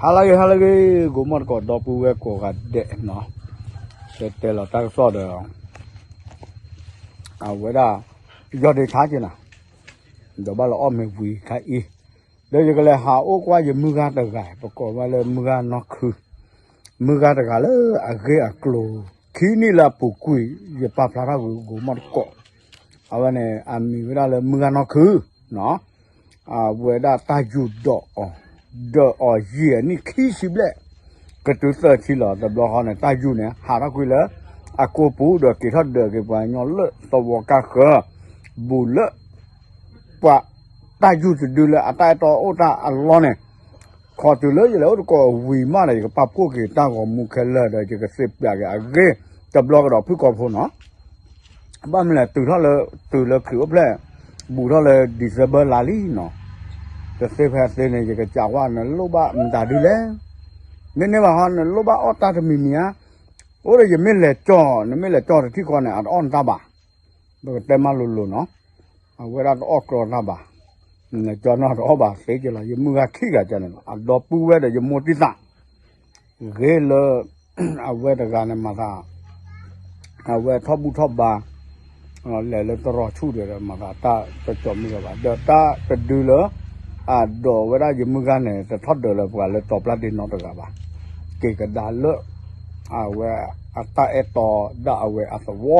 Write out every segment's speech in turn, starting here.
ဟါလၢဂ့ၤ ဟါလၢဂ့ၤ ဂိၤမီၢ်တကိး ဒီပုၢ်ဝဲၢ်ကိးဂၤဒဲးနီၤ, ကတဲလီၤတၢ်ကစီၣ်ဒီး အဝဲဒၣ် ယီၢ်ဒ့ထါက့ၤနၤ, ဒီးဘၣ်လၢအီၣ်မ့ၤဝံၤခါအံၤ, ဒီးယကလဲၤဟးအိၣ်ကွၢ်ယမုၢ်ဂၤတဂၤ ပကိးဝဲလၢမုၢ်ဂၤနီၢ်ခု, မုၢ်ဂၤတဂၤလၢအဂ့ၢ်အကျိၤ ခံနံၣ်လၢအပူၤကွံာ် ယပာ်ဖျါထီၣ်ဂ့ၤဂိၤမီၢ်တကိး, အဝဲန့ၣ် အမံၤဝဲဒၣ်လၢမုၢ်ဂၤနီၢ်ခုနီၤ အဝဲဒၣ်တၢ်ယူၢ်ဒိးအီၤ, ဒၢးအီၤယံာ်အနံၣ်ခံဆံဘျဲၣ်, ကတုၤသၢဆံလီၤ. တဘျီဃီန့ၣ် တၢ်ယူၢ်န့ၣ် ဟးထီၣ်ကွံာ်လၢအကိာ်ပူၤ ဒီးက့ၤထီၣ်ဒၢးက့ၤပှၤကညီလၢသဝီကါဃၢၤ, ဘူးလၢ ပှၤတၢ်ယူၢ်တဒုလၢအတၢ်အဲၣ်တီအိၣ်တၢ်အလီၢ်န့ၣ်, ခီတုၤလၢယလဲၤအိၣ်တကိးဝံၤမးဒီး ယကပာ်ဖှိၣ်က့ၤတၢ်ဂီၤမူခဲလၢာ်ဒီး ယကစံးပျးက့ၤအဂ့ၢ် တဘျီကဒီးဖုၣ်ကိာ်ဖိနီၤ ဘၣ်မနုၤလဲၣ် တုၤထီၣ်လၢ တုၤလၢခရံာ်အိၣ်ဖျဲၣ်, ဘူးထီၣ်လၢ December လါလံနီၤ, တသ့ဖဲသ့န့ၣ် ယကစံးကွၢ် နလိၣ်ဘၣ်မတၤဒုလဲၣ်, မ့ၢ်န့ၢ်ဘၣ်ဟီ နလိၣ်ဘၣ်အီၣ်တၢ်တမံၤမံၤဧါ, အိၣ်ဒီးယမ့ၢ်လဲၤကၠီၣ် နမ့ၢ်လဲၤကၠီၣ်တထံၣ်ဃီန့ၣ် အတအီၣ်နတၢ်ဘၣ်, ပကတဲမးလိၤလိၤနီၤ, အဝဲဒၣ်တအီၣ်ကြီတၢ်ဘၣ်, လဲၤကၠီၣ်နီၤတအီၣ်ဘၣ်သ့က့ၤလီၤ, ယမုၢ်ဂၤခံဂၤကန့ၣ်လီၤ, အဒီပုၢ်ဝဲၢ်ဒီးယမိၢ်တံၢ်သး ဂ့ၤလၢ အဝဲတဂၤန့ၣ်မၤသး, အဝဲထီၣ်ဘူၣ်ထီၣ်ဘါ, လဲၤလၢတရီဆူၣ်ဒီး မၤသးတၢ်တကၠီၤမုၢ်ဂၤဘၣ်, ဒီးတၢ်တဒုလၢ အဒိးဝဲဒၣ်ယမုၢ်ဂၤန့ၣ် တထီၣ်ဒၢးလၢပှၤလၢတီၤပျၢ်ဒ့နီတဂၤဘၣ်, က့ၤကဒါလၢ အဝဲအတၢ်အဲၣ်တီဒၣ်အဝဲအသဝီ,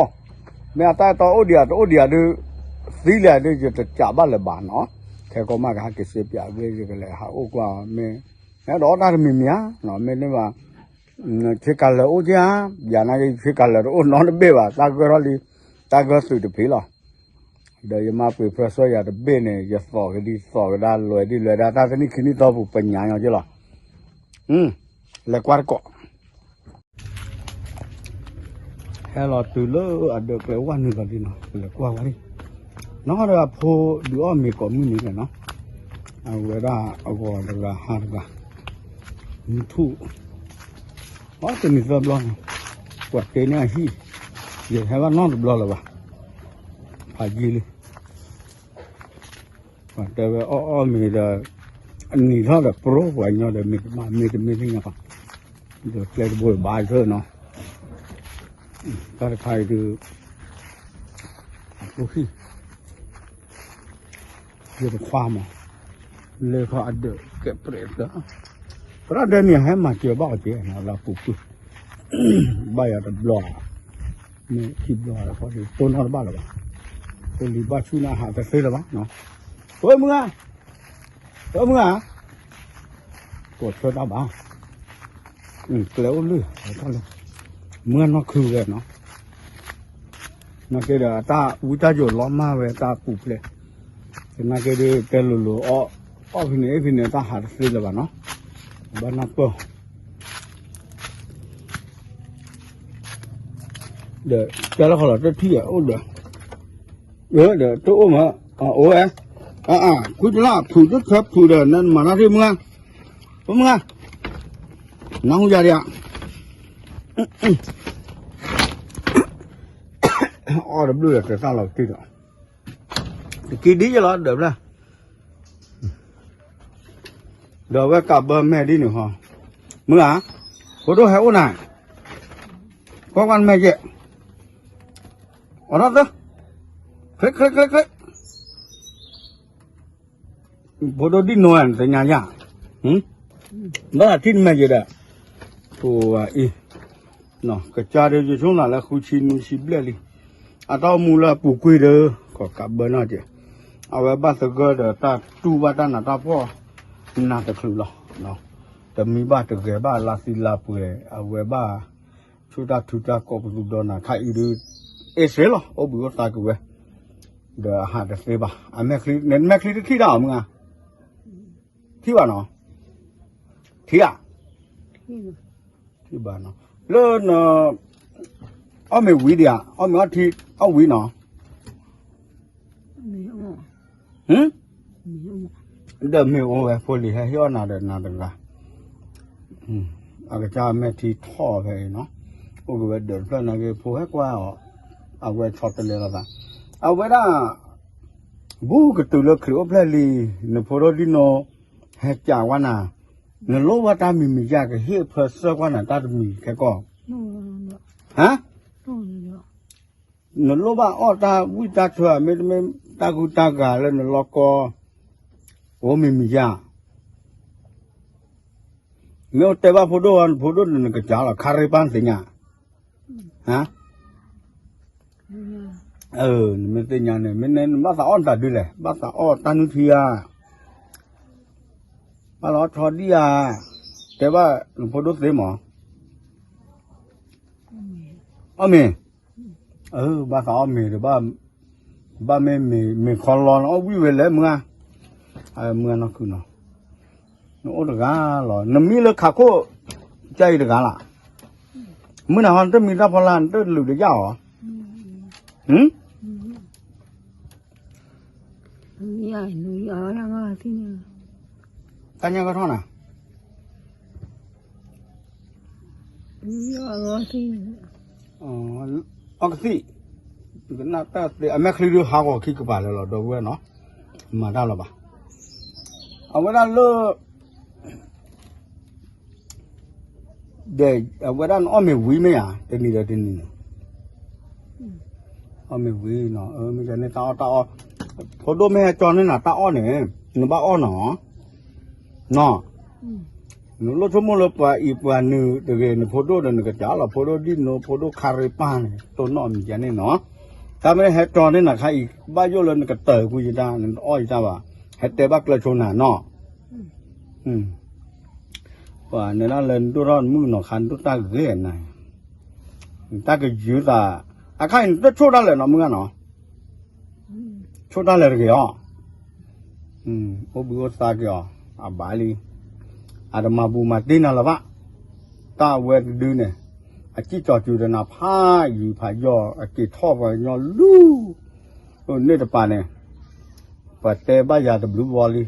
မ့ၢ်အတၢ်အဲၣ်တီအိၣ်ဒံးဧါတအိၣ်ဒံးဧါဒုး, သံလဲၣ်ဒုး ယတစံးဘၣ်လၢၤဘၣ်နီၤ, ခဲကီမးကဟဲက့ၤစံးပျးအဂ့ၢ် ယကလဲၤဟးအိၣ်ကွၢ်အီၤ မ့ၢ် ဟဲဒီးအီၣ်တၢ်တမံၤမံၤဧါ, မ့ၢ်န့ၢ်ဘၣ် ဆ့ကၤလၢာ်အိၣ်က့ဧါ, ယၤနာ်က့ ဆ့ကၤလၢာ်တအိၣ်နီတဘ့ၣ်ဘၣ်, တၢ်ဂၢၢ်ထီၣ်လံ, တၢ်ဂၢၢ်သုးတဖံးလီၤ, ဒီးယမါပှ့ၤဖၢစီယၤတဘ့ၣ်န့ၣ် ယသိးကဒံသိးကဒါ လွဲၤဒံလွဲၤဒါ တၢ်တနံၣ်ခံနံၣ်သီပူၤ ပညါညီက့လီၤ, လဲၤကွၢ်တကိး ဟဲလီၤတုၤလၢအဒၢးကျဲဝါနုာ်လီၤလံနီၤ, လဲၤကွၢ်ဝဲလံ, နီၢ်ဒီးအဖိဒုးအီၣ်မ့ၤကိးမုၢ်နံၤလဲၣ်နီၤ, အဝဲဒၣ်အဂီၤတဂၤဟါတဂၤ, မုၢ်ထူၣ်, အီၣ်တနံၤသၢဘျီနီၤ, ကွၢ်တ့န့ၢ်အဟံၣ်, ယဟဲဘၣ်နီတဘျီလၢၤဘၣ်, ဖးယံာ်လံ ပှၤတဲဝဲအီၣ်အီၣ်မ့ၤဒီး အနံၤထီၣ်ဒီး ပြိပှၤကညီဒီး မ့ၢ်တမ့ၢ်တမ့ၢ်သ့ၣ်ညါဘၣ်, ဒီးကျဲတဘိဘၣ်ဆၢနီၤ, တၢ်တခါအံၤဒုး အဖိဟံၣ် ယတခွါမး, လဲၤခီအဒၢးကဲးပြဲးတၢ်, သရၣ်ဒဲန့ၣ် ဟဲမၤစၢၤဘၣ်အီၤက့ၤ လၢပူၤကွံာ်, ဘၣ်ယၤတဘျီ, မ့ၢ်ခံဘျီဃီဒီး တိၢ်နီၣ်တဘၣ်လၢၤဘၣ်, တိၢ်လံဘၣ်ဆူၣ်န့ၣ် ဟးတသ့လၢၤဘၣ်, ဝဲမုၢ်ဂၤ, ဝဲမုၢ်ဂၤ, ကိးဆၢတၢ်ဘၣ်, ကျဲအိၣ်လၢ မုၢ်ဂၤနီၢ်ခုဝဲနီၤ နာ်က့ဒီး အတၢ်ဝံတၢ်ယိာ်လီၤမၢ်ဝဲတၢ်ပူၤဖျဲး, သနာ်က့ဒီး တဲလိၤလိၤ အီၣ်ဖဲန့ၣ်အ့ၣ်ဖဲန့ၣ် တၢ်ဟးတသ့လၢၤဘၣ်နီၤ, ဘၣ်နၢ်ပၢၢ်, ဒီးတဲလီၤခီလီၤ တထံၣ်အိၣ်ဒီး, ဒီးတအိၣ်မး, အိၣ်ဝဲ, ခွံတလၢ် ဖုးတထၢဖုးဒီး နမၤတၢ်ထံၣ်မုၢ်ဂၤ, မုၢ်ဂၤ, နၢ်ဟူယၤဒံးဧါ အီၣ်တဘျုးဒီး တသၣ်လီၤတံၢ်ဒီး, တက့ၤဒ်ယဲလီၤ ဒၢးဖျၢၣ်, ဒီးဝဲကးဘၢမဲာ်ဒ်န့ၣ်ဟီ, မုၢ်ဧါ, ဖိဒိၣ်ဟဲအိၣ်နၤ, ကွၢ်ကွၢ်နမဲာ်ကဲ, အိၣ်ထီၣ်သၢ, ချ့ချ့ချ့ချ့ ဖိဒိၣ်ဒ်နိၤနသ့ၣ်ညါယၤ, ဘၣ်သးထံၣ်နမဲာ်ယဲဒီး, အိၣ်အံၤ, ကစၢ်ဒီးယဆိကမိၣ်လၢဃုဆံနွံဆံဘျဲၣ်လံ, အတၢ်အိၣ်မူလၢအပူၤကွံာ်ဒီး ကီးကးဘၢနီၢ်က့ၤ, အဝဲဘၣ်သဂၢၢ်ဒီးတၢ်တူၢ်ဘၣ်တၢ်နးတၢ်ဖှီၣ်, နးတချုးလီၤ, တမံဘၣ်တဂဲၤဘၣ်လါသံလါပှဲၤ အဝဲဘၣ် ဆူၣ်တၢ်ထူတၢ်ကီၢ်ပသူဒီးနၤခါအံၤဒုး, အ့ၣ်စ့လီၤ အိၣ်ဘှံးအိၣ်သါက့ၤဝဲ, ဒီးအဟးတသ့ဘၣ်, အမဲာ်ချံ, နမဲာ်ချံတထံၣ်ဒၣ်အီၤမုၢ်ဧါ, ထံၣ်ဘၣ်နီၤ, ထံၣ်ဧါ, ထံၣ်ဘၣ်နီၤ, လၢန အီၣ်မ့ၤဝံၤဒံးဧါ, အီၣ်မ့ၤအီထံ အီၣ်ဝံၤနီၤ ဒီးမ့ၢ်အိၣ်ဝဲဖိလံၤဟဲဟ့ၣ်အီၣ်နၤဒီးနၤတဂၤ, အကစၢ်မဲာ်ထံထီၣ်ဖဲအံၤနီၤ, အိၣ်က့ၤဝဲဒၢးတဖျၢၣ်နာ်က့ ဖိဟဲကွၢ်အီၤ, အဝဲဆီတလဲလိာ်သး, အဝဲဒၣ် ဘူးကတုၤလၢခရံာ်အိၣ်ဖျဲၣ်လံ, နဖိဒိၣ်ဒ်နိၤ ဟဲကးဝဲနၤ, နလိၣ်ဘၣ်တၢ်မံၤမံၤယါ ကဟ့ၣ်ဖၢဆၢကွၢ်နၤတၢ်တမံၤခဲကီၢ်, ဟါ, နလိၣ်ဘၣ်အီၣ်တၢ်ဝံၣ်တၢ်ဆၢမ့တမ့ၢ်တၢ်ဂုၤတၢ်ဂၤလၢနလီၢ်ကီ, အိၣ်မံၤမံၤယါ, မ့ၢ်အိၣ်တဲဘၣ်ဖိဒိၣ်ဝဲ ဖိဒိၣ်နကစၢ်လီၤ ခါရ့ပၢ်သ့ၣ်ညါ, ဟါ, နမ့ၢ်သ့ၣ်ညါန့ၣ် မ့ၢ်နဘၣ်သးအီၣ်နတၢ်ဒုလဲၣ် ဘၣ်သးအီၣ်တၢ်နုၢ်ထံဧါ, ဘၣ်လီၤဆီဒံၣ်ဧါ, တဲဘၣ်နဖိဒိၣ်သ့မး, အီၣ်မ့ၤ, ဘၣ်သးအီၣ်မ့ၤဒီး ဘၣ်မ့ၢ်မ့ၤခီလီၤ နအီၣ်ဝံၣ်ဝဲလဲၣ်မုၢ်ဧါ, မုၢ်ဧါနီၢ်ခုနီၤ, နအိၣ်တဂၤလီၤ နမံလၢခးခိၣ်, ကအံၤတဂၤလၢ်, မုၢ်နၤဟီနတမံတၢ်ဖီလာ် နတလူၤတယၣ်အီၤ, တၢ်ညါကထီၣ်နၤ, အီကသံၣ်, အမဲာ်ချံဒုး ဟးဂီၤခံကပၤလၢာ်လီၤ ဒီပုၢ်ဝဲၢ်နီၤ, မၤတၢ်လီၤဘၣ်, အဝဲဒၣ်လၢ ဒီးအဝဲဒၣ်နအီၣ်မ့ၤဝံၤမ့ၢ်ဧါ တနံၤဒီးတနံၤန့ၣ်, အီၣ်မ့ၤဝံၤနီၤ မ့ၢ်န့ၣ်တၢ်အီၣ်တၢ်အီ, ဖိဒိၣ်မ့ၢ်ဟဲကၠီန့ၢ်နၤတၢ်အီၣ်န့ၣ် နဘၣ်အီၣ်နီၤ, နီၤ, နလိၣ်ဆိကမိၣ်လၢပှၤအံၤပှၤနုာ်တဂ့ၤ နဖိဒိၣ်ဒီးနကစၢ်လီၤ ဖိဒိၣ်ဒ်နိ ဖိဒိၣ်ခါရ့ပၢ်န့ၣ် တိၢ်နီၣ်မံၤယါန့ၣ်နီၤ, တၢ်မ့ၢ်ဟဲကၠီန့ၢ်နၤခါအံၤ ဘၣ်ယိၣ်လၢနကတၢၢ်ကွံာ်ယတၢ် နတအီၣ်ယတၢ်ဘၣ်, ဟဲတဲဘၣ်ကျၢၤဆိနၤနီၤ ပှၤနဲဒၣ်လၢနဒိၣ်ထီၣ်မုၣ်နီၤခါ နဒိၣ်တၢ်ဂ့ၤနၤ, တၢ်ကယုၤသး, အခါအံၤနတဆိၣ်တၢ်လၢာ်နီၤ မုၢ်ဂၤနီၤ, ဆိၣ်တၢ်လၢာ်တဂ့ၤအီၤ, အိၣ်ဘှံးအိၣ်သါက့ၤအီၤ, အဘၣ်လံ, အတမၤဘူးမၤတ့ၢ်နၤလၢၤဘၣ်, တၢ်အဝဲတဒုန့ၣ်, အစံၣ်ကၠီၤစူၤဒီးနၤဖးယံၤဖးယီၤ အက့ၤထီၣ်ပှၤကညီလူၤ န့ၣ်တပၤန့ၣ်, ပှၤတဲဘၣ်ယၤတဘျုးဘီလံ,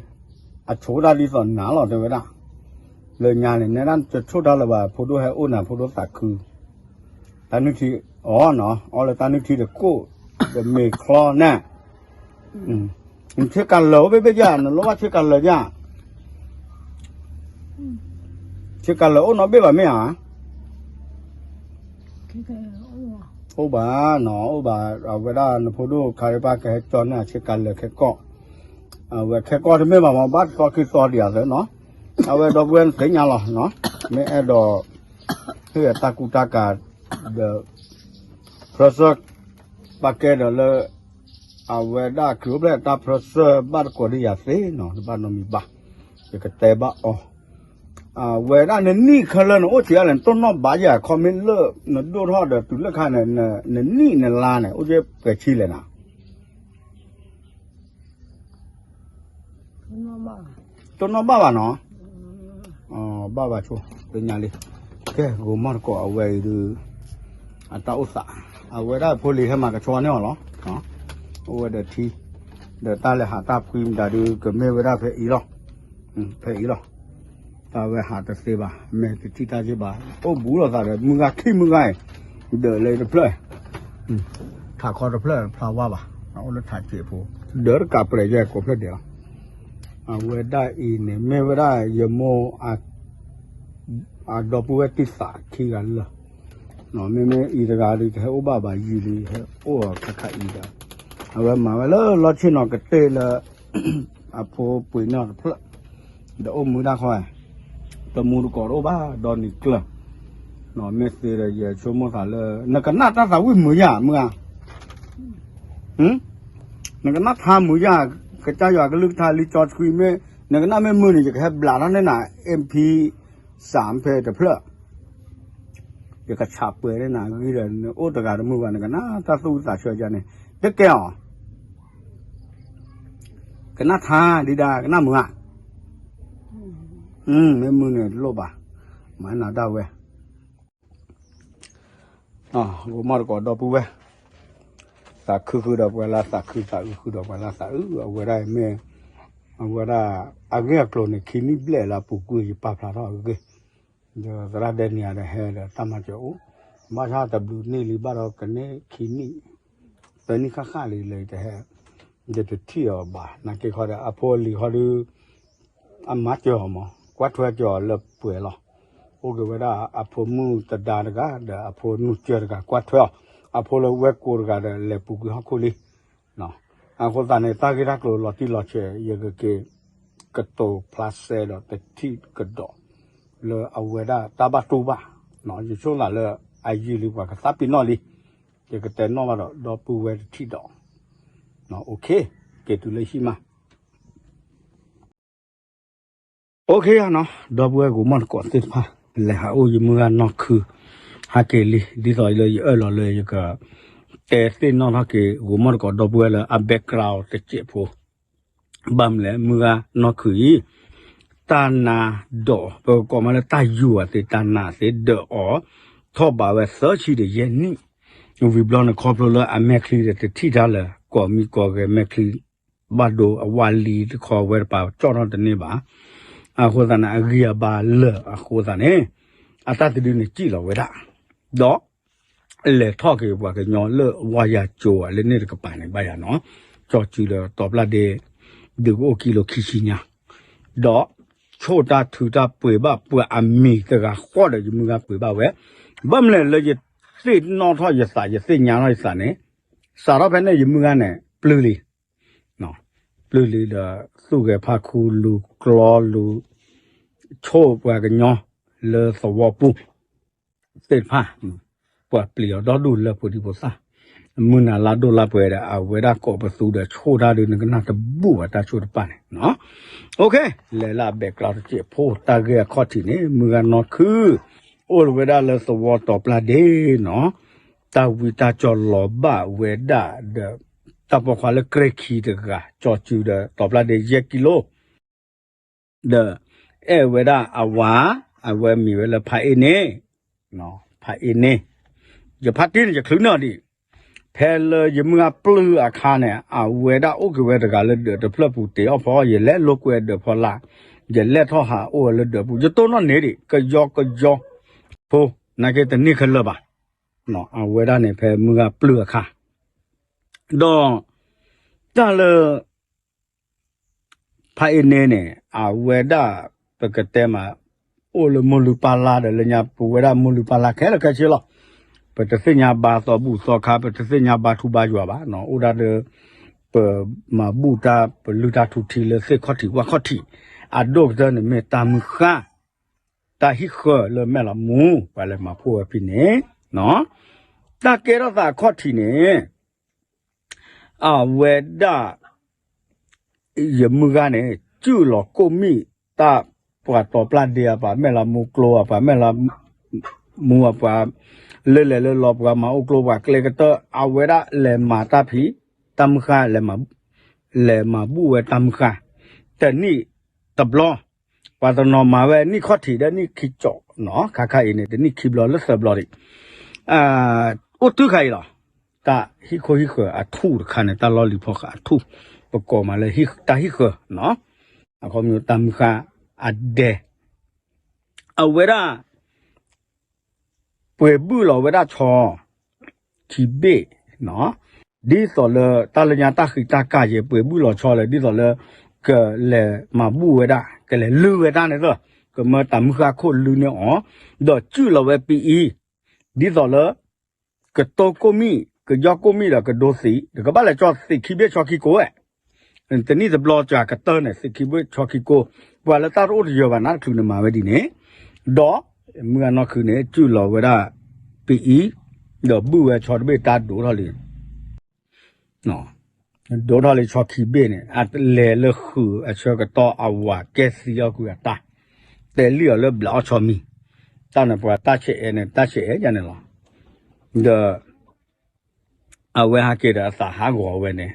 အဆိၣ်တၢ်ဒ်သိးနၤလီၤတဲဝဲဒၣ်, လၢညါန့ၣ် နဲဒၣ်တဆိၣ်တၢ်လၢၤဘၣ် ဖိဒိၣ်ဟဲအိၣ်နၤဖိဒိၣ်သးခု, တၢ်နုၢ်ထံအီၤနီၤ အီလၢတၢ်နုၢ်ထံတကိၣ်, ဒီးမ့ၤချီန့ၣ်, နဆ့ကၤလၢာ်အိၣ်ဘ့ၣ်ဘ့ၣ်ယါ နလိၣ်ဘၣ်ဆ့ကၤလၢာ်ယါ ဆ့ကၤလၢာ်အိၣ်နီတဘ့ၣ်ဘၣ်မ့ၢ်ဧါ, အိၣ်ဘၣ်နီၤ အိၣ်ဘၣ် အဝဲဒၣ်နဖိဒိၣ်ခါရ့ပၢ်ကဟဲကၠီန့ၢ်ဆ့ကၤလၢာ်ခဲကီၢ်, အဝဲခဲကီၢ်တမ့ၢ်ဘၣ်မ့ၢ်ဘၣ်သီခံသီဒံးအသးနီၤ, အဝဲဒီပုၢ်ဝဲၢ်နသ့ၣ်ညါလီၤ, မ့ၢ်အဲၣ်ဒိး ဟ့ၣ်အတၢ်ကူတၢ်ကၤ ဒီး ဖၢဆၢ ပာ်ကဲဒီးလၢ အဝဲဒၣ်ခရံာ်အိၣ်ဖျဲၣ်တၢ်ဖၢဆၢဘၣ်တကိးဒ်ယၤသ့နီၤ တဘၣ်နီတမံၤဘၣ်, ယကတဲဘၣ်အီၤ, အဝဲဒၣ်နနံၣ်ခဲလၢာ်န့ၣ် အိၣ်ဆံးအါလဲၣ် နတိၢ်နီၣ်ဘၣ်ယၤ ခီမ့ၢ်လၢ နဒိၣ်ထီၣ်ဒီးတုၤလၢခါန့ၣ် နနံၣ်နလါန့ၣ် အိၣ်က့ၤပှဲၤဆံးလဲၣ်နၤ တိၢ်နီၣ်ဘၣ်ဘၣ်နီၤ, ဘၣ်ဘၣ်ဆိ သ့ၣ်ညါလံ, ကဲ ဂိၤမီၢ်တကိးအဝဲအံၤဒုး အတၢ်အိၣ်သး, အဝဲဒၣ်ဖိလံၤဟဲမၤကဆှီန့ၢ်အီၤလီၤ, အိၣ်ဝဲဒီးထံ, ဒီးတၢ်လဲၤဟးတၢ်ဖှံမတၤဒုး ကမ့ၢ်ဝဲဒၣ်ဖဲအံၤလီၤ, ဖဲအံၤလီၤ, တၢ်ဝဲဟးတသ့ဘၣ် မဲာ်တထံၣ်တၢ်က့ဘၣ်, အိၣ်ဘူးလိာ်သးဒီး မုၢ်ဂၤခံမုၢ်ဂၤအံၤ, ဒၢးလၢတဖျၢၣ် ထးခီတဖျၢၣ်ဖျါဝါဘၣ်, အိၣ်လၢထးစဲးဖိ, ဒၢးတကးပြဲးယဲၢ်ကိးဖျၢၣ်ဒဲးလီၤ, အဝဲဒၣ်အံၤန့ၣ် မ့ၢ်ဝဲဒၣ်ယမိၢ် အဒီပုၢ်ဝဲၢ်တံၢ်သးခံဂၤလၢာ်, မ့မ့ၢ်အံၤတဂၤဒုး ကဟဲအိၣ်ဘၣ်ဘၣ်ယံာ်လံ ဟဲအိၣ်ခါခါအံၤဒီး, အဝဲမၤဝဲလၢလီၢ်ဆ့ၣ်နီၤကတ့ၢ်လၢ အဖိပှ့ၤန့ၢ်တဖျၢၣ်, ဒီးအိၣ်မူဒၣ်ခီ, တမူတကိးတအိၣ်ဘၣ် ဒီနံၤကျၢၤ, မ့ၢ်သ့ဒီးယဆိကမိၣ်သးလၢ နကနၣ်တၢ်သးဝံၣ်မုာ်ယါ မုာ်ဧါ နကနၣ်ထါမုာ်ယါ, ကစၢ်ယွၤကလုၢ်ကထါလံာ်စီဆှံမ့ၢ် နကနၣ်မ့ၢ်မုာ်န့ၣ် ယကဟဲဘျးထီၣ်န့ၢ်နၤ MP စၢ်ဖဲတဖျၢၣ်, ယကဆးပှဲၤန့ၢ်နၤဂံၢ်ဒီး နအိၣ်တဂၤတမုာ်ဘၣ် နကနၣ်တၢ်သူၣ်ဝံၣ်သးဆၢယါန့ၣ် တကဲအီၤ, ကနၣ်ထါဒံးဒၣ် ကနၣ်မုာ်ဧါ, မ့ၢ်မုာ်န့ၣ်တလိၣ်ဘၣ်, မၤနၤဒၣ်ဝဲ ဂိၤမီၢ်တကိးဒီပုၢ်ဝဲၢ်, သးခုဃုာ်ဒီးပှၤလၢသးခု သးအုးဃုာ်ဒီးပှၤလၢသးအုး အဝဲဒၣ်မ့ၢ်, အဝဲဒၣ် အဂ့ၢ်အကျိၤန့ၣ် ခံနံၣ်ဘျဲၣ်လၢအပူၤကွံာ် ယပာ်ဖျါထီၣ်အဂ့ၢ်, ဒီးသရၣ်ဒဲနံၤအံၤဒီးဟဲဒီးတၢ်မၤစၢၤအိၣ်, ဘၣ်ဆၣ်တဘျုးနံၣ်လံဘၣ်ဒီးကန့ၢ်ခံနံၣ်, သၢနံၣ်ဃၣ်ဃၣ်လံလၢယတဟဲ, ယတထံၣ်အီၤဘၣ် နာ်က့ခီဒီး အဖိအလံၤခီဒီး အမၤစၢၤအီၤမး ကွၢ်ထွဲကီၤလၢပှဲၤလီၤ. အိၣ်က့ၤဝဲဒၣ်အဖိမုၣ်သဒါတဂၤ ဒီးအဖိနူၢ်ကၠၢတဂၤ ကွၢ်ထွဲအီၤ, အဖိလၢဝဲၢ်ကိတဂၤဒီး လဲၤပူၤကွံာ်ဟီၣ်ခိၣ်လံ. အဃိသတးန့ၣ် တၢ်ဂ့ၢ်တၢ်ကျိၤလီၤတံၢ်လီၤဆဲး ယကက့ၤကတိၤဖျါစဲဒီးတထံၣ်ကဒီး လၢအဝဲဒၣ်တၢ်ဘၣ်တူၢ်ဘၣ်, ယဆိကမိၣ်လၢ အယံာ်လံ ပှၤကသးပ့ၤနီၣ်လံ, ယကတဲနီၣ်ဘၣ်ဒီး ဒီပုၢ်ဝဲၢ်တထံၣ်ဒီး က့ၤတုၤလၢဟံၣ်မး. အိၣ်ခ့ယနီၤ ဒီပုၢ်ဝဲၢ်ဂိၤမီၣ်တကိးသ့ၣ်တဖၣ်, လဲၤဟးအိၣ်ယမုၢ်ဂၤနီၢ်ခု ဟဲက့ၤလံ, ဒ်သိးလၢယအၢၣ်လီၤလၢယက တဲသ့ၣ်နီၣ်ထီၣ်က့ၤ ဂိၤမီၣ်တကိးဒီပုၢ်ဝဲၢ်လၢအ background တစဲးဖိ, ဘၣ်မနုၤလဲၣ် မုၢ်ဂၤနီၢ်ခုအံၤ တၢ်နါဒိး ပကကိးမးလၢတၢ်ယူၤအသ့ တၢ်နါသ့ဒၢးအီၤ ထီၣ်ဘးဝဲသၢဆံဒီးယဲၢ်နံၣ်, ဝံၤဘျီန့ၣ် ခီဖျိလၢအမဲာ်ချံဒီးတထံၣ်တၢ်လၢၤ ကိးမံၤကိးဂဲၤ မဲာ်ချံ ဘၣ်ဒိအဝါလံတခီ ဝဲတပၤကၠီၣ်ထီၣ်တန့ၢ်ဘၣ်. အဃိသတးန့ၣ် အဂံၢ်အဘါလၢာ်အဃိသတးန့ၣ် အတၢ်တဒုန့ၣ်စံၣ်လီၤဝဲဒၣ်, ဒီး လဲၤထီၣ်က့ၤပှၤကညီလၢဝါယၤကၠိအလၢန့ၣ်တကပၤန့ၣ် ဘၣ်ယၤနီၤ, ကၠီစုဒီးတီၤပျၢ်ဒ့ ဒုးကအိၣ်ကံလိခံဆံညါ, ဒီး ဆိၣ်တၢ်ထုးတၢ်ပှ့ၤဘၣ်ပှၤအမံၤတဂၤဃီဒီး ယမုၢ်ဂၤပှ့ၤဘၣ်ဝဲ, ဘၣ်မနုၤလဲၣ်လၢယသ့ၣ်နီၣ်ထီၣ်ယသး ယသ့ၣ်ညါထီၣ်ယသးန့ၣ်, စးထီၣ်ဖဲန့ၣ် ယမုၢ်ဂၤန့ၣ် ပျုၢ်လံ ပျုၢ်လံဒီး သူၣ်ဂဲၤဖးခူလူၤကျီလူၤ ဆိၣ်ပှၤကညီလၢသဝီပူၤသ့ၣ်တဖၣ်, ပှၤပျံၤအီၤဒီဒူၣ်လၢဖိဒံဖိသၣ်, မုၢ်နၤလါဒိၣ်လါပှဲၤဒီး အဝဲဒၣ်ကိးပသူဒီး ဆိၣ်တၢ်ဒုးနကနၣ်တဘူၣ်ဘၣ်တၢ်ဆိၣ်တပၢ်န့ၣ်, လဲၤလၢအ background တစဲးဖိ တၢ်ဂ့ၢ်အခီၣ်ထံးန့ၣ် မုၢ်ဂၤနီၢ်ခု အိၣ်လၢဝဲဒၣ်လၢသဝီတီၤပျၢ်ဒ့နီၤ, တၢ်ဝံတၢ်ကၠီၤလီၤဘၣ်ဝဲဒၣ်ဒီး တၢ်ပိာ်ခွါလၢကြဲခံတဂၤ ကၠီစုဒီးတီၤပျၢ်ဒ့ယဲၢ်ကံလိ ဒီး အဲၣ်ဝဲဒၣ်အဝၤ, အဝဲမံၤဝဲလၢဖးအ့န့ၣ်, ဖးအ့န့ၣ်, ယဖါတံၢ်န့ၣ် ယချုးန့ၢ်အီၤဒံး, ဖဲလၢယမုၢ်ဂၤပျုၢ်အခါန့ၣ် အဝဲဒၣ်အိၣ်က့ၤဝဲတဂၤလၢဒၢးတဖျၢၣ်ပူၤတ့ၢ်အီၣ်ဖီအီၣ် ယလဲၤလိာ်ကွဲဒၢးဖီလာ်, ယလဲၤထီၣ်ဟးအိၣ်ဝဲလၢဒၢးပူၤ ယတိၢ်နီၣ်န့ၢ်ဒံး ကယီကယီဖိ နာ်က့တန့ၢ်ခဲလၢာ်ဘၣ်, အဝဲဒၣ်န့ၣ် ဖဲမုၢ်ဂၤပျုၢ်အခါ, ဒီး တၢ်လၢ ဖးအ့န့ၣ်န့ၣ် အဝဲဒၣ် ပကတဲမး အိၣ်လၢမိၢ်လုၢ်ပၢ်လၢ်ဒီးလၢညါ ပဝဲဒၣ်မိၢ်လုၢ်ပၢ်လၢ်ခဲလၢာ်ခဲဆ့လီၤ. ပတသ့ၣ်ညါဘါသီဘူၣ်သီခါ ပတသ့ၣ်ညါဘါထူဘါယွၤဘၣ်, အိၣ်ဒၣ်ဒီး ပမၤဘူၣ်တၢ် ပလုၢ်တၢ်ထူထံလၢသ့ၣ်ခီၣ်ထံးဝၣ်ခီၣ်ထံး, အဒိၣ်ကတၢၢ်န့ၣ်မ့ၢ်တၢ်မုၢ်ဃၢ်, တၢ်ဟံၣ်ဃၢၤလၢမဲၢ်လီၤမူ ပှၤလဲၤမၤဖှိၣ်ဝဲဖဲန့ၣ်, တၢ်ကဲထီၣ်သးအခီၣ်ထံးန့ၣ် အဝဲဒၣ် ယမုၢ်ဂၤန့ၣ် စုၣ်လီၤကိၣ်မံၣ် တၢ်ပှၤတီၤပျၢ်ဒ့အပှၤ မဲၢ်လီၤမူကျိအပှၤ မဲၢ်လီၤမူအပှၤ လၢလဲၤလၢလီၤပှၤမၤအိၣ်ကျိပှၤကျဲကတၢၢ် အဝဲဒၣ်လဲၤမၤတၢ်ဖံး တၢ်မုၢ်ဃၢ် လဲၤမၤဘူၣ်ဝဲတၢ်မုၢ်ဃၢ် တနံၣ်တဘျီ ပှၤတနီၤမၤဝဲနံၣ်ခီၣ်ထံးဒီးနံၣ်ခံကၠီးနီၤ ခါခါအံၤန့ၣ် တနံၣ်ခံဘျီလၢသၢဘျီဒံး အိၣ်တုၤခါအံၤလီၤ. တၢ်ဟံၣ်ခိၣ်ဟံၣ်ဃၢၤအထူၣ်တခါန့ၣ် တၢ်လီၢ်လံၤဖီဃာ်အထူၣ် ပကိးမးလၢတၢ်ဟံၣ်ဃၢၤနီၤ အခီပညီတၢ်မုၢ်ဃၢ်အဒဲ အဝဲဒၣ် ပှဲၤဘုၣ်လီၤဝဲဒၣ်ဆီ ခံဘ့ၣ်နီၤ ဒ်သိးလၢတၢ်လၢညါတၢ်ဃံတၢ်ကၢ်ယဲ ပှဲၤဘုၣ်လီၤဆီလၢ ဒ်သိးလၢ ကလဲၤမၤဘူၣ်ဝဲဒၣ် ကလဲၤလုၢ်ဝဲဒၣ်န့ၣ်သၢ ကမၢတၢ်မုၢ်ဃၢ်ခိၣ်လုၢ်န့ၢ်အီၤ ဒီးစုၣ်လီၤဝဲပအံ ဒ်သိးလၢ ကတိၢ်ကိၣ်မံၣ် ကယီၢ်ကိၣ်မံၣ်ဒီးကဒိသံး ဒီးကဘၣ်လဲၤကၠီသံးခံဘ့ၣ်ဆီခံကိးဝဲ တနံၣ်တဘျီစှၤကတၢၢ်န့ၣ် သံးခံဘ့ၣ်ဆီခံကိး ပှၤလၢတၢ်တအိၣ်တယၢၤဘၣ်နးတချုးန့ၣ်မၤဝဲဒ်န့ၣ် ဒီး မုၢ်ဂၤနီၢ်ခုန့ၣ် စုၣ်လီၤဝဲဒၣ် ပအံ ဒီးဘုၣ်ဝဲဆီတဘ့ၣ်တၢ်ဒိးထီၣ်လံ ဒိးထီၣ်လံဆီခံဘ့ၣ်န့ၣ် အလဲၤလၢဃုာ်အဆၢကတီၢ်အဝၤကဲသံအီၣ်ကွံာ်အတၢ် တဲလံအီၤလၢဘျးအီၣ်ဆီမံၤ တၢ်န့ၣ်ပှၤတၢ်ဆဲးအဲၣ်န့ၣ် တၢ်ဆဲးအဲၣ်ယၤန့ၣ်လီၤ. ဒီး အဝဲဟဲက့ၤဒီးအသးဟးဂီၤဝဲန့ၣ်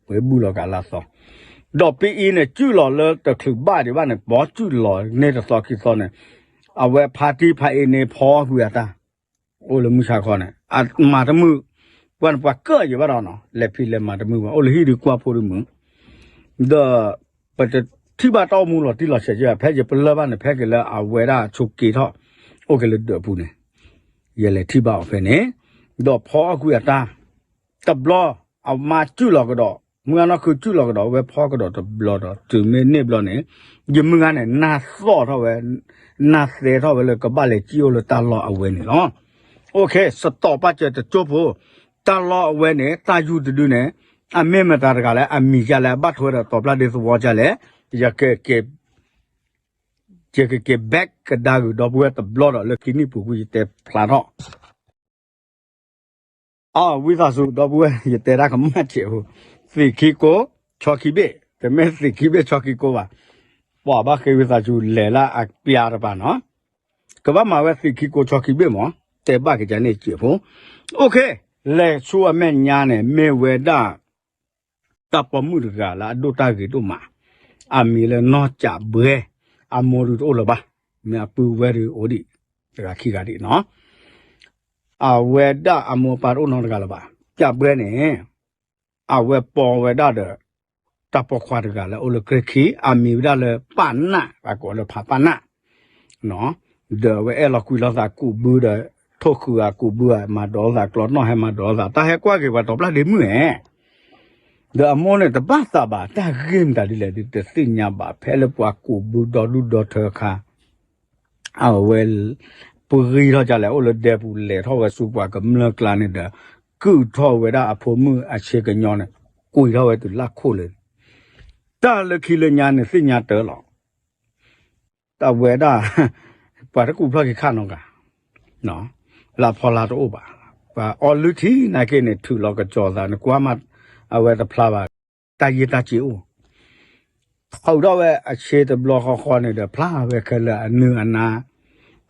ပှဲၤဘုၣ်လီၤကးလၢသီ ဒီးပအံန့ၣ် စုၣ်လီၤလၢတချုးဘၣ်ဒံးဘၣ်န့ၣ် ဘီစုၣ်လီၤန့ၢ်တသီခံသီန့ၣ် အဝဲဖါတံၢ်ဖါအ့န့ၣ်ဖီကွံာ်အတၢ် အိၣ်လၢမုၢ်ဆါခီန့ၣ် အမၤတမုာ် ပှၤန့ၣ်ပှၤကၢၣ်ယံၤဘၣ်ဒီးနီၤ လဲၤဖံးလဲၤမၤတမုာ်ဘၣ် အိၣ်လၢဟံၣ်ဒုးကွၢ်ဖိဒုးမုာ် ဒီး ပတထံၣ်ဘၣ်တၢ်အိၣ်မူလီၤတံၢ်လီၤဆဲးကဲ ဖဲယပလၢၢ်ဘၣ်န့ၣ် ဖဲက့ၤလၢအဝဲဒၣ်ဆိးက့ၤထီၣ် အိၣ်က့ၤလၢဒၢးပူၤန့ၣ် ယလဲၤထံၣ်ဘၣ်အီၤဖဲန့ၣ် ဒီးဖီအီၣ်ကွံာ်အတၢ် တဘျီ အမါစုၣ်လီၤကဒီး မုၢ်ဂၤနီၢ်ခုၣ်စုၣ်လီၤကဒီးဝဲဖီကဒီးတဘျီဒီး တုၤမ့ၢ်န့ၣ်ဘျီန့ၣ် ယမုၢ်ဂၤန့ၣ် နၢ်သီၣ်ထီၣ်ဝဲ နၢ်သဲထီၣ်ဝဲလၢကဘၣ်လဲၤစံၣ်အိၣ်လၢတၢ်လီၢ်အဝဲန့ၣ်လီၤ. အိၣ်ခ့ စတီးပာ်စၢၤတကၠိဖိ တၢ်လီၢ်အဝဲန့ၣ် တၢ်ယူၢ်တဒုန့ၣ် အမ့ၢ်မတၤတဂၤလဲၣ် အမံၤဒ်လဲၣ် အဘၣ်ထွဲဒီးတီၤပျၢ်ဒ့သဝီဒ်လဲၣ် ယက ယကက့ၤ back ကဒါဂုာ်ဒီပုၢ်ဝဲၢ်တဘျီဒီး လၢခံနံၣ်ပူၤကွံာ်ယတဲဖျါထီၣ် အဝံသးစူၤ ဒီပုၢ်ဝဲၢ် ယတဲတၢ်ကမၣ်စဲးဖိ, သ့ၣ်ခံကိ ဆီခံဘ့ၣ်, တမ့ၢ်သ့ၣ်ခံဘ့ၣ်ဆီခံကိဘၣ်, ပှၤဘၣ်ဃ့ဝံသးစူၤ လဲၤလၢအပျါတပၤနီၤ, ကဘၣ်မၤဝဲသ့ၣ်ခံကိဆီခံဘ့ၣ်မး, တဲဘၣ်က့ၤကန့ၣ်စဲးဖိ, အိၣ်ခ့, လဲၤဆူအမဲာ်ညါန့ၣ် မ့ၢ်ဝဲဒၣ် တၢ်ပိာ်မုၣ်တဂၤလၢအဒိၣ်တၢ်ဂ့ၤဒိၣ်မး, အမံၤလၢနီၢ်ကၠးဘှဲ, အမိၢ်ဒုးတအိၣ်လၢၤဘၣ်, မ့ၢ်အပုၢ်ဝဲၢ်ဒုးအိၣ်ဒံး, တဂၤခံဂၤဒံးနီၤ, အဝဲဒၣ်အမိၢ်အပၢ်တအိၣ်နီတဂၤလၢၤဘၣ်, ကၠးဘှဲန့ၣ်, အဝဲပိာ်ဝဲဒၣ်ဒီး တၢ်ပိာ်ခွါတဂၤလၢအိၣ်လၢကြဲၢ်ခံ, အမံၤဝဲဒၣ်လၢပၢ်နၢ်, ပှၤကိးလၢဖးပၢ်နၢ် ဒီးအဝဲအဲၣ်လီၤကွံလီၤသးကူးဘုဒီး ထိၣ်ဃုာ်အကူးဘုဧါ, မၤဒိးသးကျီနီၣ်ဟဲမၤဒိးသး, တၢ်ဟဲကွၢ်က့ၤပှၤတီၤပျၢ်ဒ့မုၣ်ဧါ, ဒီးအမိၢ်န့ၣ်တဘၣ်သးဘၣ်, တၢ်ဂ့ၢ်မတၤဒ်လဲၣ်ဒုးတသ့ၣ်ညါဘၣ်, ဖဲလၢပှၤကူးဘုဒီဒူၣ်ဒီထၢအခါ အဝဲ ပှ့ၤထီၣ်ကလဲၣ် အိၣ်လၢဒဲပူၤ လဲၤထီၣ်ဝဲဆူပှၤကမျၢၢ်ကျါန့ၣ်ဒီး ကုၢ်ထီၣ်ဝဲဒၣ်အဖိမုၣ်အဆ့ကညီန့ၣ်, ကွံာ်ထီၣ်ဝဲတုၤလၢခိၣ်လၢ, တၢ်လၢခံလၢညါန့ၣ်သ့ၣ်ညါတၢ်လီၤ, တၢ်ဝဲဒၣ် ပှၤတကူးဖျီၣ်က့ၤခါနီတဂၤ, လၢအဖီလာ်တအိၣ်ဘၣ်, ပှၤအီလုၢ်ထံနာ်က့န့ၣ် ထုးလီၤကစီၤသးန့ၣ် ကွၢ်မး အဝဲတဖျါဘၣ်, တၢ်ယ့ၢ်တၢ်စ့အိၣ် ထုးထီၣ်ဝဲအဆ့တဘျီဃီဃီန့ၣ်ဒီး ဖျါဝဲခဲလၢာ်အနုၢ်အနါ,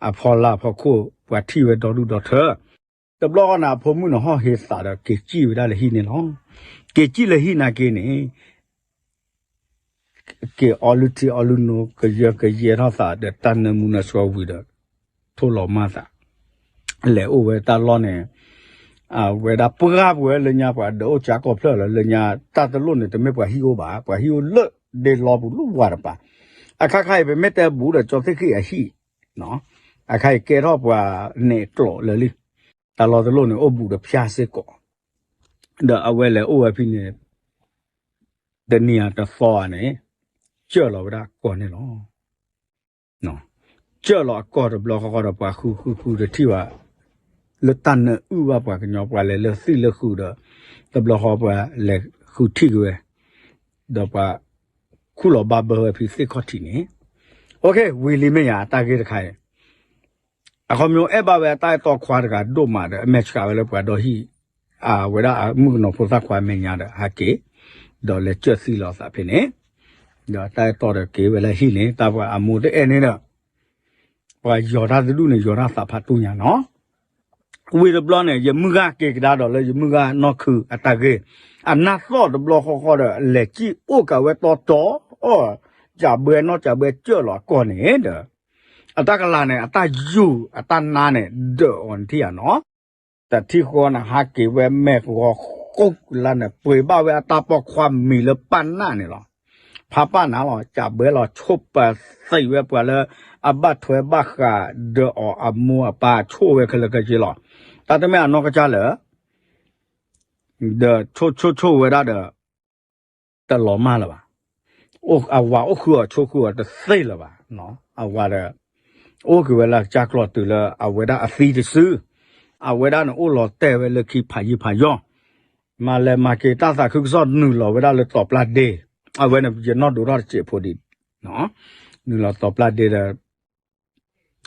အဖီလာ်အဖီခိၣ် ပှၤထံၣ်ဝဲဒီဒူၣ်ဒီထၢ, တဘျီဃီန့ၣ် အဖိမုၣ်န့ၣ်ဟီၣ်ဟ့သးဒီး က့ၤစံၣ်ဝဲဒၣ်လၢဟံၣ်န့ၣ်လီၤ, က့ၤစံၣ်လၢဟံၣ်နာ်က့န့ၣ် က့ၤအီလုၢ်ထံအီလုၢ်နိ ကယၢကယဲထီၣ်သးဒီးတၢ်နၢမူနၢဆှီဝံၤဒီး ထိၣ်လီၤမၢ်သး, လဲၤအိၣ်ဝဲတၢ်လီၢ်န့ၣ်, အဝဲဒၣ်ပှၢ်ပဝဲလၢညါပှၤဒၢးအိၣ်ကၠါကီၢ်ဖျၢၣ်လီၤ, လၢညါတၢ်တလိၣ်န့ၣ် တမ့ၢ်ပှၤဟံၣ်အိၣ်ဘၣ်, ပှၤဟံၣ်အိၣ်လၢဒ့လီပူၤလၢဝၤတပၤ, အခါခါအံၤ ပမ့ၢ်တဲဘူးဒီးကၠီသ့ၣ်ဃံၣ်အဟံၣ်, အခါအံၤကဲထီၣ်ပှၤနဲၣ်ကျိာ်လၢာ်လံ, တၢ်လီၢ်တလိၣ်န့ၣ် အိၣ်ဘူးဒီးဖၠါစ့ၢ်ကီး, ဒီးအဝဲလဲၤအိၣ်ဝဲဖဲန့ၣ် တနံၤဧါတသီဧါန့ၣ်, ကၢၢ်လီၤဝဲဒၣ်အကီၢ်န့ၣ်လီၤ. ကၢၢ်လီၤအကီၢ်တဘျီဃီဃီဒီး ပှၤဃုဃုဃုတထံၣ်ဘၣ်, လၢတၢ်နၢအုၣ်ဘၣ်ပှၤကညီ ပှၤလဲၤလၢသံၣ်လၢဃုာ်ဒီး တဘျီဃီပှၤလဲၤဃုထံၣ်က့ၤဝဲ, ဒီးပှၤခူၣ်လီၤဘၣ်ဘၢဝဲဖဲသ့ၣ်ခီၣ်ထံးန့ၣ်, အိၣ်ခ့ ဝံၤလံမ့ၢ်ယၤ တၢ်ဂ့ၢ်တခါအံၤ အခီပညီအဲၣ်ဘၣ်ဝဲအတၢ်အဲၣ်တီခွါတဂၤဒိၣ်မးဒီး အမဲာ်ဆှးဝဲလၢပှၤဒီဟံၣ်, အဝဲဒၣ်အမုၣ်ကနီၤဖိသၣ်ခွါမဲာ်ညါဒီးဟးက့ၤ, ဒီးလဲၤကၢၢ်သံလီၤသးဖဲန့ၣ်, ဒီးတၢ်အဲၣ်တီဒီးက့ၤဝဲလၢဟံၣ်န့ၣ် တၢ်ပှၤအမိၢ်တအဲၣ်န့ၣ်ဒီး, ပှၤယီၤတၢ်တဒူၣ်န့ၣ် ယီၤတၢ်သးဖးတူၢ်ညါနီၤ. ဝံၤတဘျီန့ၣ် ယမုၢ်ဂၤက့ၤကဒါဒီးလၢယမုၢ်ဂၤနီၢ်ခုၣ်အတၢ်ဂ့ၢ်, အနၢ်သီၣ်တဘျီဃီဃီဒီး လဲၤစံၣ်အိၣ်ကးဝဲတီတီအီၤ, ကၠးဘှဲနီၢ်ကၠးဘှဲကၢၢ်လီၤအကီၢ်န့ၣ်ဒီး, အတၢ်ကလၤန့ၣ် အတၢ်ယူၢ်အတၢ်နါန့ၣ် ဒၢးအီၤနထံၣ်ဧါနီၤ. တထံၣ်ဃီန့ၣ် ဟးက့ၤဝဲမဲာ်ဂီၤဃိလါန့ၣ် ပှ့ၤဘၣ်ဝဲအတၢ်ပိာ်ခွါမံၤလၢပၢ်နၢ်န့ၣ်လီၤ. ဖးပၢ်နၢ်လီၤ ကၠးဘှဲလီၤ ဆိပာ်သံးဝဲပှၤလၢ အဘၣ်ထွဲဘၣ်ဃးဒီးအီၤအမိၢ်အပၢ်ဆိၣ်ဝဲခဲလၢာ်ခဲဆ့လီၤ. တၢ်တမ့ၢ်အနီၢ်ကစၢ်လၢ ဒီးဆိၣ်ဆိၣ်ဆိၣ်ဝဲဒၣ်ဒီး တလီၤမၢ်လၢၤဘၣ်. အဝၤအိၣ်ဃုာ်အီၤဆိၣ်ဃုာ်အီၤတသ့လၢၤဘၣ်. အဝၤဒီး အိၣ်က့ၤဝဲလၢကစၢ်ကျီၢ်တုၤလၢအဝဲဒၣ်အသံတစု, အဝဲဒၣ်န့ၣ်အိၣ်လီၤတဲာ်ဝဲလၢခံဖးယံၤဖးယီၤ, မၤလဲၤမၤက့ၤတၢ်သးခုကစီၣ်နုာ်လီၤဝဲဒၣ်လၢတီၤပျၢ်ဒ့, အဝဲန့ၣ်ယနီၢ်ဒိးထီၣ်တစဲးဖိဒံး, နုာ်လီၤတီၤပျၢ်ဒ့ဒီး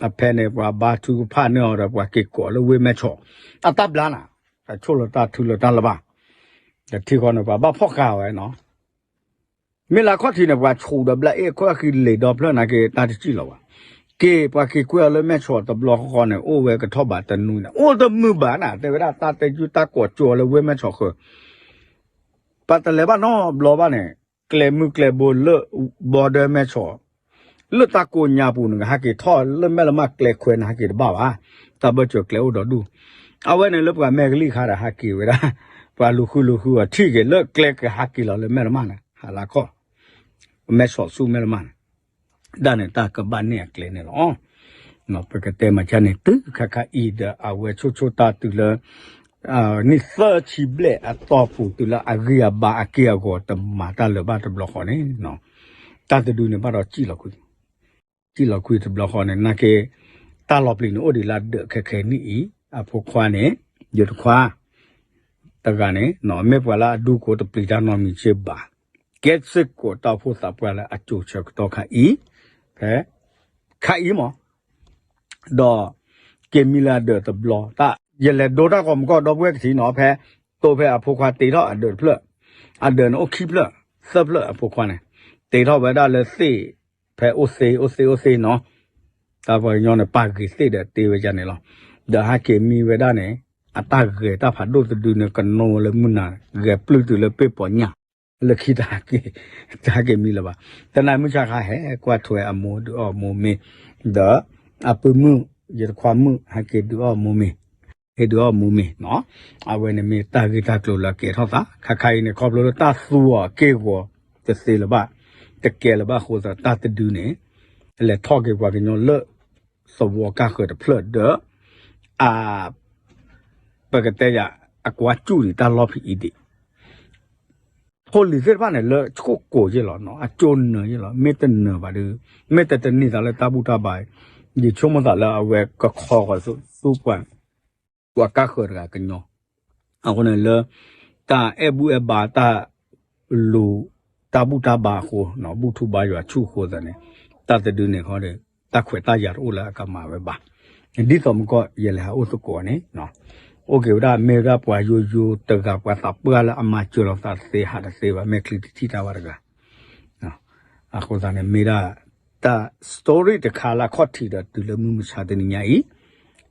အဖဲန့ၣ် ပှၤဘါထုကဖၣ်န့ၢ်အီၤဒီး ပှၤက့ၤကိးလၢဝ့ၢ်မဲၢ်ဆီး, အတၢ်ဘျါနၤ, တၢ်ဆိၣ်လၢတၢ်ထုလၢတၢ်လၢၤဘၣ်, ဒီးထံဃီန့ၣ် ပှၤဘၣ်ဖီၣ်ဃာ်ဝဲနီၤ, မ့ၢ်လၢခီၣ်ထံးန့ၣ် ပှၤဆူးဒီးဘျါအ့ၣ် ခိၣ်အဃံလ့ၤဒီဖျၢၣ်နာ်က့ တၢ်တစံၣ်လီၤဘၣ်, က့ၤ ပှၤက့ၤကွဲအီၤလၢမဲၢ်ဆီးတဘျီဃီဃီန့ၣ် အိၣ်ဝဲကထီၣ်ဘးတနွံန့ၣ် အိၣ်တမုာ်ဘၣ်နၤ, တဲဝဲဒၣ်တၢ်တဲယုၢ်တၢ်ကိးကၠိအီၤလၢဝ့ၢ်မဲၢ်ဆီးဃၢၤ ပှၤတလဲၤဘၣ်နီတဘျီဘၣ်န့ၣ်, ကျဲမုၢ်ကျဲဘိလၢ border မဲၢ်ဆီး, လၢတၢ်ကိးညါပူၤန့ၣ် ဟဲက့ၤထီၣ်လၢမဲၢ်လမၢ်ကျဲခွဲန့ၣ် ဟဲက့ၤတဘၣ်ဘၣ်, တၢ်ဘၢၣ်စၢၤကျဲအိၣ်ဒီဒူၣ်, အဝဲန့ၣ်လၢပှၤမဲာ်ကလံၣ်ခါဒီးဟဲက့ၤဝဲဒၣ်, ပှၤလူၤဃုလူၤဃုအီၤထံၣ်က့ၤလၢကျဲကဟဲက့ၤလီၤလၢမဲၢ်လမၢ်န့ၣ် ဟးလၢခီၣ်, မဲၢ်ဆီးဆူမဲၢ်လမၢ်န့ၣ် ဒၣ်န့ၣ်တၢ်ကဘၣ်န့ၢ်အကျဲန့ၣ်လီၤ. ပကတဲမၤကၢ်န့ၣ် တုၤခါခါအံၤဒီး အဝဲဆိၣ်ဆိၣ်တၢ်တုၤလၢ နံၣ်သၢဆံဘျဲၣ်အတီၢ်ပူၤ တုၤလၢအဂံၢ်အဘါအက့ၢ်အဂီၤတမၤတၢ်လၢၤဘၣ်တဘျီဃီန့ၣ်, တၢ်တဒုန့ၣ်ဘၣ်ဒီးစံၣ်လီၤကွံာ်, စံၣ်လီၤကွံာ်တဘျီဃီန့ၣ် နာ်က့ တၢ်လီၤပျံၤန့ၣ်အိၣ်ဒံးလၢအဒၢးခဲခဲနံၣ်အံၤ, အဖိခွါန့ၣ် ယတခွါ တဂၤန့ၣ် မ့ၢ်ပှၤလၢအဒူကိးတပျံၤတၢ်နီတမံၤစ့ၢ်ဘၣ်, ကဲစ့ၢ်ကီးတၢ်အိၣ်ဖှိၣ်သးပှၢ်လၢအစိၤဆၢကတီၢ်ခါအံၤ, ဖဲ ခါအံၤမး ဒီး က့ၤမံလၢအဒၢးတဘျီ, ယလဲၤဒိတၢ်ဂီၤမူကီၢ်ဒီပုၢ်ဝဲၢ်ကထံၣ်နီၤ ဖဲ တိဖဲအဖိခွါတ့ထီၣ်အဒၢးတဖျၢၣ်, အဒၢးန့ၣ်အိၣ်ခံဖျၢၣ် သၢဖျၢၣ်အဖိခွါန့ၣ်, တ့ထီၣ်ဝဲဒၣ်လၢသ့ၣ်, ဖဲအိၣ်သ့အိၣ်သ့အိၣ်သ့နီၤ, တၢ်ပှၤကညီန့ၣ် ပာ်ဂ့ၤသ့ၣ်ဒီးတ့ဝဲဒၣ်န့ၣ်လီၤ, ဒီးဟဲက့ၤမံဝဲဒၣ်န့ၣ်, အတၢ်ဂဲၤတၢ်ဖးဒိၣ်တဒုန့ၣ် ကနိလၢမုၢ်နၤ ဂဲၤပျုၢ်တုၤလၢပ့ၢ်ပီညၣ် လၢခံတဟဲက့ၤမံလၢၤဘၣ်, တနၤမုၢ်ဆါခါဟဲကွၢ်ထွဲအမိၢ်ဒုးအီၣ်မိၢ်မ့ၤ, ဒီး အပုၢ်မုၣ် ယတခွါမုၣ် ဟဲက့ၤဒုးအီၣ်မိၢ်မ့ၤ, ဟ့ၣ်ဒုးအီၣ်မိၢ်မ့ၤနီၤ, အဝဲန့ၣ်မ့ၢ်တၢ်ဂ့ၢ်တၢ်ကျိၤလၢအကဲထီၣ်သး ခါခါအံၤန့ၣ် ခီဖျိလၢတၢ်သူအီၤက့ၢ်ဂီၤ တသ့လၢၤဘၣ်, တကဲလၢၤဘၣ်အဃိသတး တၢ်တဒုန့ၣ် လဲၤထီၣ်က့ၤပှၤကညီလၢ သဝီကါဃၢၤတဖျၢၣ်ဒီး အ ပကတဲယၤ အကွၢ်စူၣ်ဒံးတၢ်လီၢ်ဖံးအံၤဒံး, ဖိလံၤသ့ၣ်တဖၣ်န့ၣ် လၢဆိၣ်ကိးယ့ၢ်လီၤ, အကၠိနၢၤယ့ၢ်လီၤ, မ့ၢ်တနၢၤဘၣ်ဒီး မ့ၢ်တတန့ၢ်သးလၢတၢ်ဘူၣ်တၢ်ဘါ, ယဆိကမိၣ်သးလၢအဝဲကခီဃီၤဆူပှၤ ပှၤကါဃၢၤတဂၤကညီ, အဃိန့ၣ်လၢ တၢ်အဲၣ်ဘူၣ်အဲၣ်ဘါတၢ် လူၤ တၢ်ဘူၣ်တၢ်ဘါအဃိ, ဘူၣ်ထူဘါယွၤဆူၣ်အဃိသတးန့ၣ်, တၢ်တဒုန့ၣ်ဃီဒီး တၢ်ခွဲးတၢ်ယာ်တအိၣ်လၢအကမၤဝဲဘၣ်. ဒ်သိးမကီၢ်ယလဲၤဟးအိၣ်သကိးန့ၣ်, အိၣ်က့ၤဝဲဒၣ်မ့ၢ်ဝဲဒၣ်ပှၤယိယိတဂၤ ပှၤသးပှၢ်လၢအမၤစၢၤလီၤသးတသ့ ဟးတသ့ဘၣ် မဲာ်ချံတထံၣ်တၢ်ဘၣ်တဂၤ အဃိသတးန့ၣ် မ့ၢ်ဒၣ်တၢ် story တခါလၢအခီၣ်ထံးဒီးတုၤလၢမုၢ်မဆါတနံၤညါအံၤ,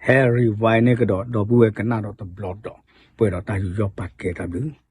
ဟဲ rewind န့ၢ်ကဒီး ဒီပုၢ်ဝဲၢ်ကနၣ်ဒီးတဘျီဒီး ပှဲၤဒီးတၢ်ယူးယီၣ်ပာ်ကဲတၢ်ဘျုး